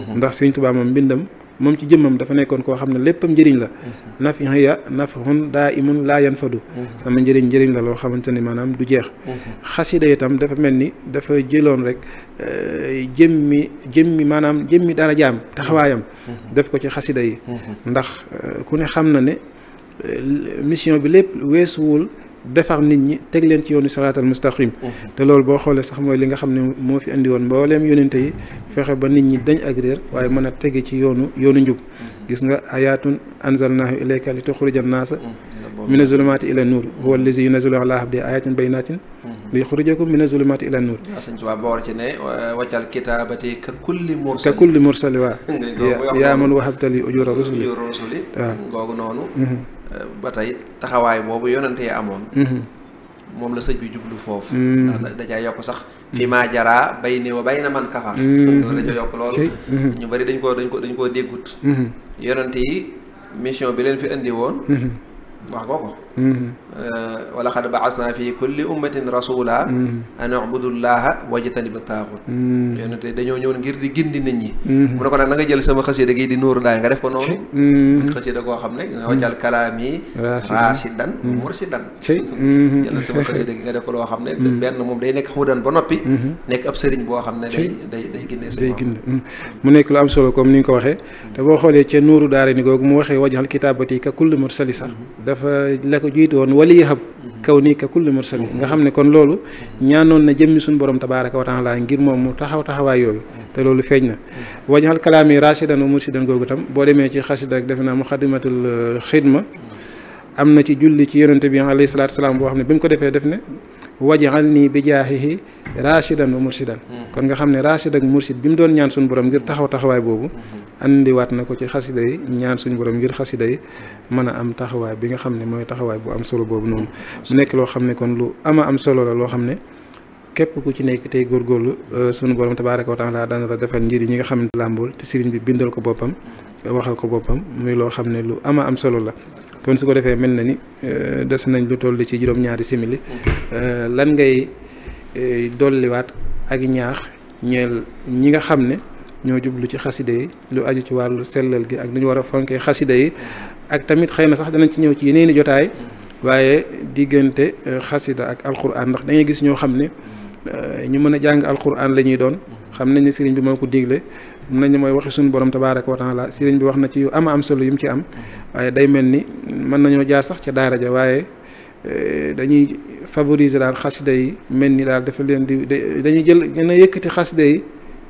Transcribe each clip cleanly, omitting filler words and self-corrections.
ndax Sëriñ Tuubaa moom mbindam moom ci jëmmam dafa nekkoon koo xam ne léppam njëriñ la nafiya nafhun daa imun laa yanfadu sama njëriñ la loo xamante ni maanaam du jeex xasida itam dafa mel ni dafa jëloon rek jëmmi maanaam jëmmi dara jaam taxawaayam def ko ci xasida yi ndax ku ne xam na ne mission bi lépp weesuwul defar nit ñi teg leen ci yoonu siraatal mustaqim te loolu boo xoolee sax mooy li nga xam ne moo fi indi woon mbooleem yonente yi fexe ba nit ñi dañ ak réer waaye mën a tege ci yoonu njub gis nga ayatun anzalnahu ilayka li tuxrija naasa mina zulumaati ila nuur huwa allazi yunazzilu ala abdi ayatin bayinatin li yuxrijakum mina zulumaati ila nuur sëñ Tuubaa boo war ci ne waccal kitaabati ka kulli mursali waa yaa man wahabtali ujura rusuli waaw googu noonu ba tey taxawaay boobu yonante yi amoon moom la sëñ bi jublu foofu ndax da caa yokk sax fi maa jaraa bay ni wa bay na man kafar da ca yokk loolu ñu bari dañ koo déggut yonante yi mission bi leen fi indi woon wax nga ko wala xad baasna fi kulli ummatin rasula an ubudullaha wajtanibu taaxut yonente dañoo ñëw ngir di gindi nit ñi mu ne ko nag na nga jël sama xasida gi di nuuru daal nga def ko noonu xasida koo xam ne nga wàccal kalaam yi rasidan mursidan jël sama xasida gi nga def ko loo xam ne benn moom day nekk xudan ba noppi nekk ab sëriñ boo xam ne day gindee sa mu nekk lu am solo comme ni nga ko waxee te boo xoolee ca nuuru daara ni googu mu waxee wajal kitaabati ka kulli mursali sax dafa la ko jiitu woon wali yahab kaw nii ka kulli mursali nga xam ne kon loolu ñaanoon na jëmmi suñu borom tabaaraka wa taala ngir moom mu taxawaay yooyu te loolu feeñ na wajaxal kalaam yi rasidan wa mursidan googu tam boo demee ci xasida ak defe naa muxadimatul xidma am na ci julli ci yonente bi alayhi salaatu salaam boo xam ne bi mu ko defee def ne wajaxal nii bi jaahihi rasidan wa mursidan kon nga xam ne rasid ak mursid bi mu doon ñaan suñu borom ngir taxawaay boobu andiwaat na ko ci xasida yi ñaan suñu borom ngir xasida yi mën a am taxawaay bi nga xam ne mooy taxawaay bu am solo boobu noonu mu nekk loo xam ne kon lu am solo la loo xam ne képp ku ci nekk tey góorgóorlu suñu borom tabaaraka wa taala dana la defal njëriñ ñi nga xam ne làmbool te sëriñ bi bindal ko boppam waxal ko boppam muy loo xam ne lu am solo la kon su ko defee mel na ni des nañ lu toll ci juróom-ñaari simili lan ngay dolliwaat ak ñaax ñeel ñi nga xam ne ñoo jublu ci xasida yi lu aju ci wàllu sellal gi ak nu ñu war a fonkee xasida yi ak tamit xëy na sax danañ ci ñëw ci yeneen i jotaay waaye diggante xasida ak alquran ndax da ngay gis ñoo xam ne ñu mën a jàng alquran la ñuy doon xam nañ ne sëriñ bi moo ko digle mun nañ ne mooy waxi suñu borom tabaaraka wa taala sëriñ bi wax na ci yu am solo yu mu ci am waaye day mel ni mën nañoo jaar sax ca daara ja waaye dañuy favoriser daal xasida yi mel ni daal dafa leen di dañuy jël gën a yëkkati xasida yi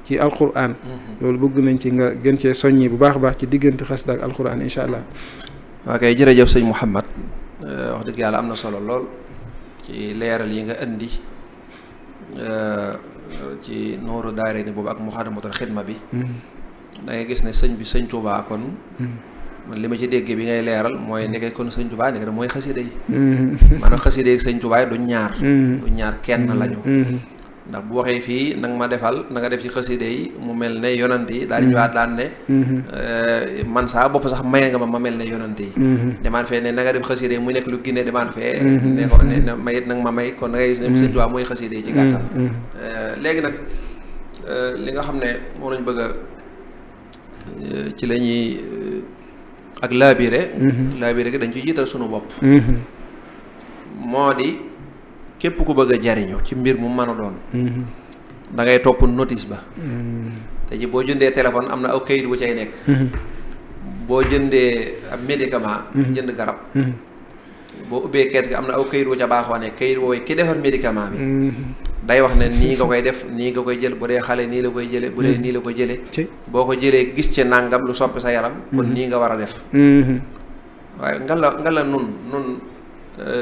ci alquran loolu bëgg nañ ci nga gën cee soññi bu baax a baax ci diggante xasida ak alquran incha allah. waa kay jërëjëf sëñ Mouhamad wax dëgg yàlla am na solo lool ci leeral yi nga indi ci nooru daare ni boobu ak muxadamatul xidma bi da ngay gis ne sëñ Tuubaa kon man li ma ci déggee bi ngay leeral mooy nekkee kon sëñ Tuubaa nekk mooy xasida yi maanaam xasida yi sëñ Tuubaa du ñaar kenn lañu ndax bu waxee fii nanga ma defal na nga def ci xasida yi mu mel ne yonant yi daal di ñëwaat daan ne man saa bopp sax maye nga ma mel ne yonant yi demaan fee ne na nga def xasida yi mu nekk lu ginne demaan fee ne ko ne mayit nanga ma may kon da ngay gis ne sëñ Tuubaa mooy xasida yi ci gàttal léegi nag li nga xam ne moom lañ bëgg a ci la ñuy ak laabire gi dañ ci jiital sunu bopp moo di képp ku bëgg a jariñu ci mbir mu mën a doon da ngay topp notice ba te ji boo jëndee téléphone am na aw kayit wu cay nekk boo jëndee ab médicament jënd garab boo ubbee kees gi am na aw kayit wu ca baaxoo nekk kayit woowee ki defar médicament bi day wax ne nii nga koy def nii nga koy jël bu dee xale nii la koy jële bu dee nii la koy jële boo ko jëlee gis ci nàngam lu soppi sa yaram kon nii nga war a def waaye nga la nun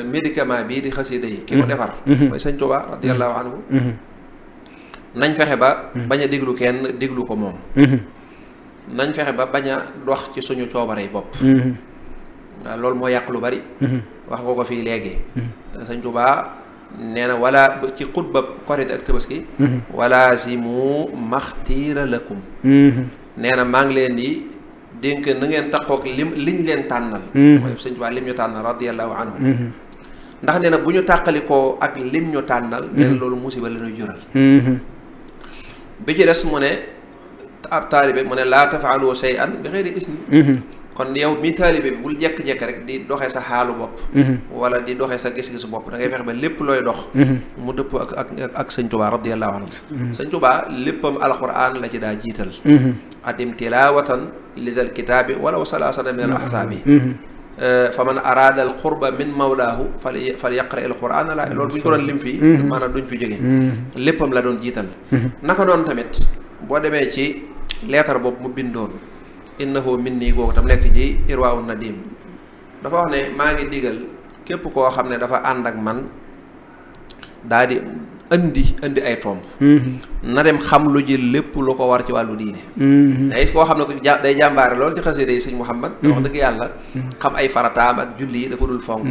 médicament bii di xasida yi ki ko defar mooy sëñ Tuubaa radiyallahu anhu nañ fexe ba bañ a déglu kenn déglu ko moom nañ fexe ba bañ a dox ci suñu coobare yi bopp waaw loolu moo yàq lu bari wax nga ko fii léegi sëñ Tuubaa nee na wala ci xutba korite ak tabaski wala si mu maxtiira lakum nee na maa ngi leen di dénk na ngeen taxook liñ leen tànnal mooy sëñ Tuubaa lim ñu tànnal radiyallahu anhu ndax nee na bu ñu tàqalikoo ak lim ñu tànnal nee na loolu musiba la ñuy jural bi ci des mu ne ab taalibe mu ne laa tafaalu shay'an bi xeyri isni kon yow mi taalibe bi bul jekk-jekk rek di doxee sa xaalu bopp wala di doxee sa gis-gisu bopp da ngay fexe ba lépp looy dox mu dëpp ak sëñ Tuubaa radiyallahu anhu sëñ Tuubaa léppam alquran la ci daa jiital adim tilawatan lidal kitaabi walaw salaasata min al ahsaabi fa man araada al qurba min mawlaahu fal yaqra al quran la loolu bu ñu ko doon lim fii maanaam duñ fi jóge léppam la doon jiital naka doon tamit boo demee ci leetar boobu mu bindoon innahu minni googu tam nekk ci irwaawu nadim dafa wax ne maa ngi digal képp koo xam ne dafa ànd ak man daa di indi ay tomb na dem xam lu ji lépp lu ko war ci wàllu diine day koo xam ne ko day jàmbaare loolu ci xasida yi sëñ Muhammad da wax dëgg yàlla xam ay farataam ak julli yi da ko dul fonk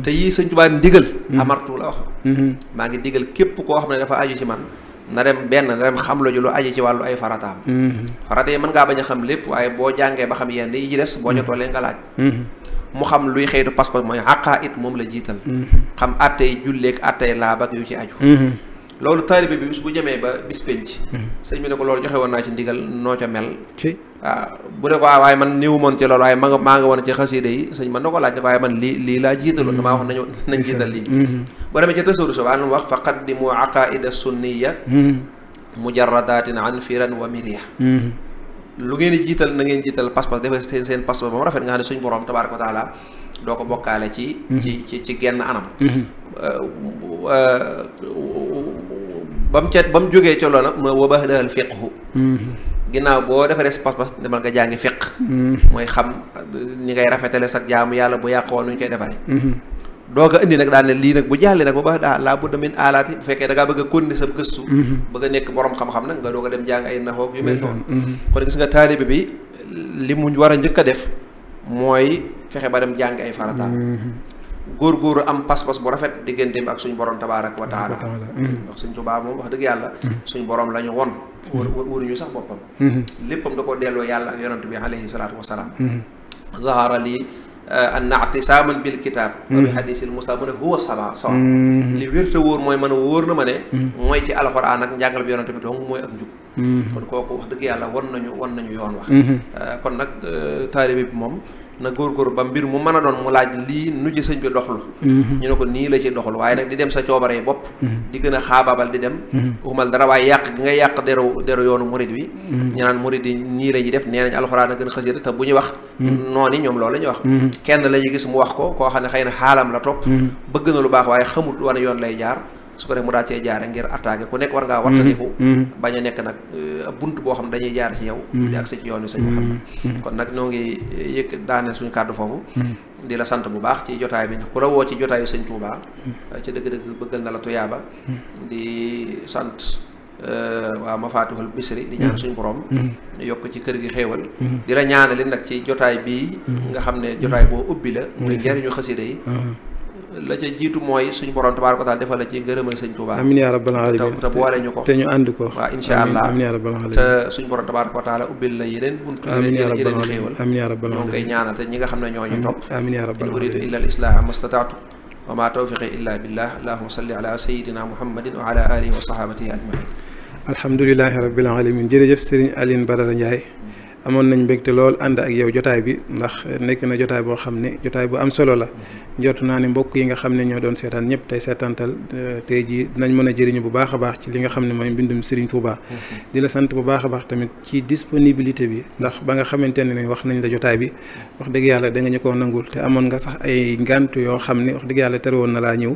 te yii sëñ Tuubaa ndigal amartu la wax maa ngi digal képp koo xam ne dafa aju ci man na dem xam lu ji lu aju ci wàllu ay farataam farata yi mën ngaa bañ a xam lépp waaye boo jàngee ba xam yenn yi ci des boo ca tollee nga laaj mu xam luy xëytu pas-pas mooy xaqaa it moom la jiital xam attey julleeg attey laab ak yu ci aju loolu taalibe bi bis bu jëmee ba bis penc sëñ bi ne ko loolu joxe woon naa ci ndigal noo ca mel waaw bu ne ko waaye man niwu moon ci loolu waaye maa nga woon ci xasida yi sëñ man na ko laaj ne waaye man lii laa jiitaloon damaa wax nañ jiital lii boo demee ca tasawudu so lu mu wax fa qaddimu aqaida sunniya mujarradatin an firan wa miriya lu ngeen di jiital na ngeen jiital pas-pas defee seen pas-pas ba mu rafet nga xam ne suñ borom tabaaraka wa taala doo ko bokkaale ci genn anam ba mu jógee ca loola wa bahdal fiqhu ginnaaw boo defaree si pas-pas demal nga jàngi fiq mooy xam ñi ngay rafetale sax jaamu yàlla bu yàqoo nuñ koy defaree doog a indi nag daal ne lii nag bu jàllee nag ba baax daa laa budda min aalaati bu fekkee da ngaa bëgg a continuer sa gëstu bëgg a nekk borom xam-xam nag nga doog a dem jàng ay naxoog yu mel noonu kon gis nga taalibe bi li mu war a njëkk a def mooy fexe ba dem jàng ay farataam góor-góoru am pas-pas bu rafet digganteem ak suñ borom tabaaraka wa taala ndax suñ Tuubaa moom wax dëgg yàlla suñ borom la ñu won wóoruñu sax boppam léppam da ko delloo yàlla ak yonent bi alayhi salaatu wasalaam zahara lii anna i'tisaaman bil kitaab wa bi hadiisil Mustafa mu ne huwa sawa li wér te wóor mooy man wóor na ma ne mooy ci alxuraan ak njàngal bi yonent bi donc mooy ak njub kon kooku wax dëgg yàlla won nañu yoon wax kon nag taalibe bi moom na góorgóor ba mbir mu mën a doon mu laaj lii nu ci sëñ bi doxlu ñu ne ko nii la ci doxlu waaye nag di dem sa coobaree bopp di gën a xaabaabal di dem uxumal dara waaye yàq gi ngay yàq deru yoonu murid wi ñu naan murid yi nii la ñuy def nee nañ alxuraan a gën a xasida te bu ñu wax noonu ñoom loolu la ñuy wax kenn la ñuy gis mu wax ko koo xam ne xëy na xaalam la topp bëgg na lu baax waaye xamut wan yoon lay jaar su ko def mu daa cee jaare ngir attaqué ku nekk war ngaa wattandiku bañ a nekk nag bunt boo xam dañuy jaar ci yow di agsi ci yoon wi sëñ Muhammad kon nag ñoo ngi yëg daaneel suñu kàddu foofu di la sant bu baax ci jotaay bi ndax ku la woo ci jotaayu sëñ Touba ci dëgg-dëgg bëggal na la tuyaaba di sant waa Mafatihul Bichri di ñaan suñu borom yokk ci kër gi xéewal di la ñaanali nag ci jotaay bii nga xam ne jotaay boo ubbi la muy njariñu xasida yi la ca jiitu mooy suñu borom tabaaraka wa taala defal la ci ngërëmal sëñ Touba amiin yaa rabbal aalamiin te boole ñu ko te ñu ànd ko waaw insha allah amiin yaa rabbal aalamiin te suñu borom tabaaraka wa taala ubbil la yeneen buntu yeneen xéewal amiin yaa rabbal ñoo ngi koy ñaanal te ñi nga xam ne ñoo ñu topp amiin yaa rabbal in uriidu illa al islaaha mastataatu wa ma tawfiqi illa billah allahumma salli ala sayyidina muhammadin wa ala alihi wa sahabatihi ajmain alhamdulilahi rabbil aalamiin jërëjëf Serigne Alioune Badara Ndiaye amoon nañ mbégte lool ànd ak yow jotaay bi ndax nekk na jotaay boo xam ne jotaay bu am solo la njort naa ne mbokk yi nga xam ne ñoo doon seetaan ñëpp tey seetantal tey jii dinañ mën a jëriñu bu baax a baax ci li nga xam ne mooy mbindum Serigne Touba di la sant bu baax a baax tamit ci disponibilité bi ndax ba nga xamante ne wax nañ la jotaay bi wax dëgg yàlla da nga ñu koo nangul te amoon nga sax ay ngant yoo xam ne wax dëgg yàlla tere woon na laa ñëw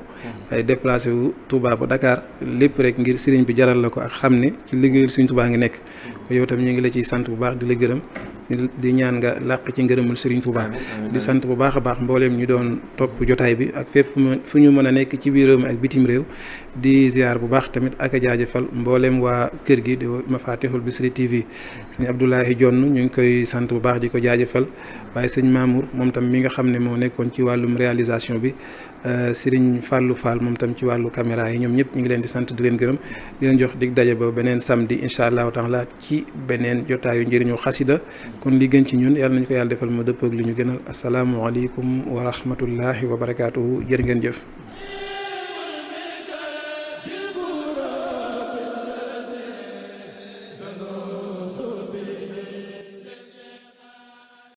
ay déplacé wu Touba ba Dakar lépp rek ngir Serigne bi jaral la ko ak xam ne ci liggéeyul Serigne Touba ngi nekk yow tam ñu ngi la ciy sant bu baax di la gërëm di ñaan nga làq ci ngërëmul Serigne Touba di sant bu baax a baax mbooleem ñu doon topp jotaay bi ak fépp fu ñu mën a nekk ci biir réew mi ak bitim réew di ziar bu baax tamit ak a jaajëfal mbooleem waa kër gi di Mafatihul Bichri TV sëñ Abdoulahi Jonn ñu ngi koy sant bu baax di ko jaajëfal waaye sëñ Mamour moom tam mi nga xam ne moo nekkoon ci wàllum réalisation bi Serigne Fallou Fall moom tam ci wàllu caméra yi ñoom ñëpp ñu ngi leen di sant di leen gërëm di leen jox dig daje ba beneen samedi incha allahu taala ci beneen jotaayu njëriñu xasida kon li gën ci ñun yàlla nañu ko yàlla defal ma dëpp ak li ñu gënal asalaamualeykum wa rahmatullahi wa barakaatuhu jërë ngeen jëf